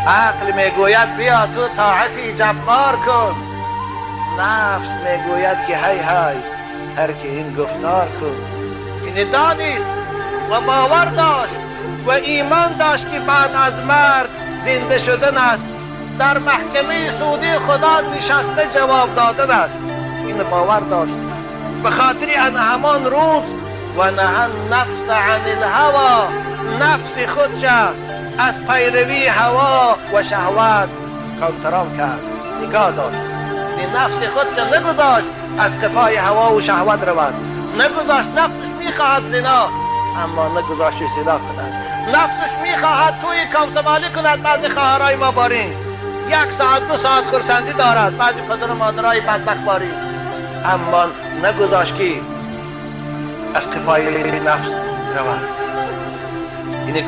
Ақл мегӯяд: биё, ту тоати Ҷаббор кун. Нафс мегӯяд, ки ҳай ҳай, тарки ин гуфтор кун. Ин донист ва бовар дошт ва имон дошт, ки баъд аз марг зинда шудан аст, дар маҳкамаи судии Худо нишаста ҷавоб додан аст. Ин бовар дошт. Ба хотири ан ҳамон рӯз ва наҳа нафса ани лҳаво, нафси худша аз пайравии ҳаво ва шаҳват контрол кард, нигоҳ дошт. Ин нафси худша нагузошт аз қифои ҳаво ва шаҳват равад, нагузошт. Нафсаш мехоҳад зино, аммо нагузошт зино кунад. Нафсаш мехоҳад тӯи комсомолӣ кунад. Баъзе хоҳарای мо барин як соат, 2 соат хурсандӣ дорад, баъзе падару модарای бадбахт барин, аммо нагузошт, ки аз қифои нафс равад.